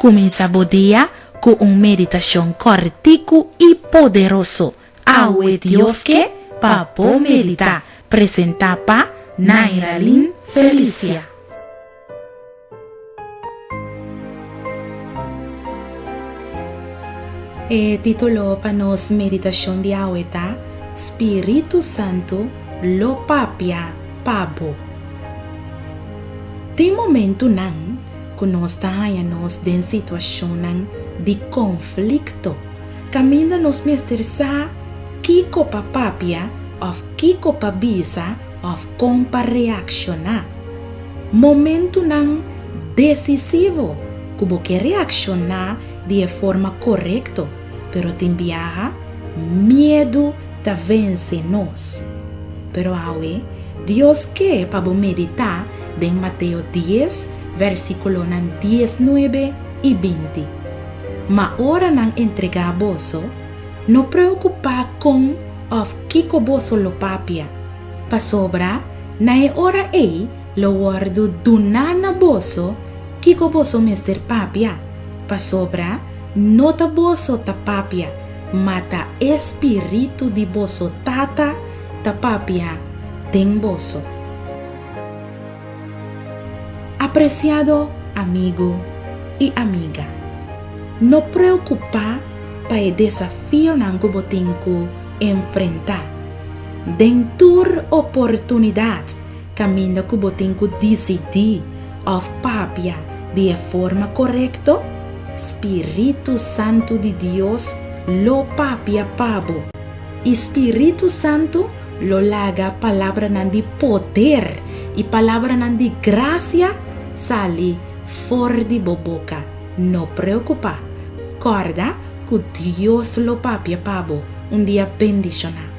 Kuminsá bo dia ku un meditashon kòrtiku i poderoso. Awe Dios ke pa bo meditá. Presentá pa Nairalyn Felicia. E título pa nos meditashon di awe ta, Spiritu Santu lo papia pa bo. Tin momentunan ku nos ta haña nos den situashonnan di konflikto kaminda nos mester sa kiko pa papia òf kiko pa bisa òf kon pa reakshoná. Momentunan desisivo ku bo ke reakshoná di e forma korekto, pero tin biaha miedu ta vense nos. Pero awe, Dios ke pa bo meditá den Mateo dies, versíkulonan diesnuebe i binti. Ma ora nan entregá boso, no preokupá kon òf kiko boso lo papia, pasobra na e ora ei lo wòrdu duná na boso kiko boso mester papia, pasobra no ta boso ta papia, ma ta e spiritu di boso Tata ta papia den boso. Apresiado amigu i amiga, no preokupá pa e desafionan ku bo tin ku enfrentá. Den tur oportunidat kaminda ku bo tin ku disidí òf papia di e forma korekto, spiritu santu di Dios lo papia pa bo. I spiritu santu lo laga palabranan di poder i palabranan di grasia sali for di bo boka. No preokupá. Kòrda ku Dios lo papia pa bo un dia bendishoná.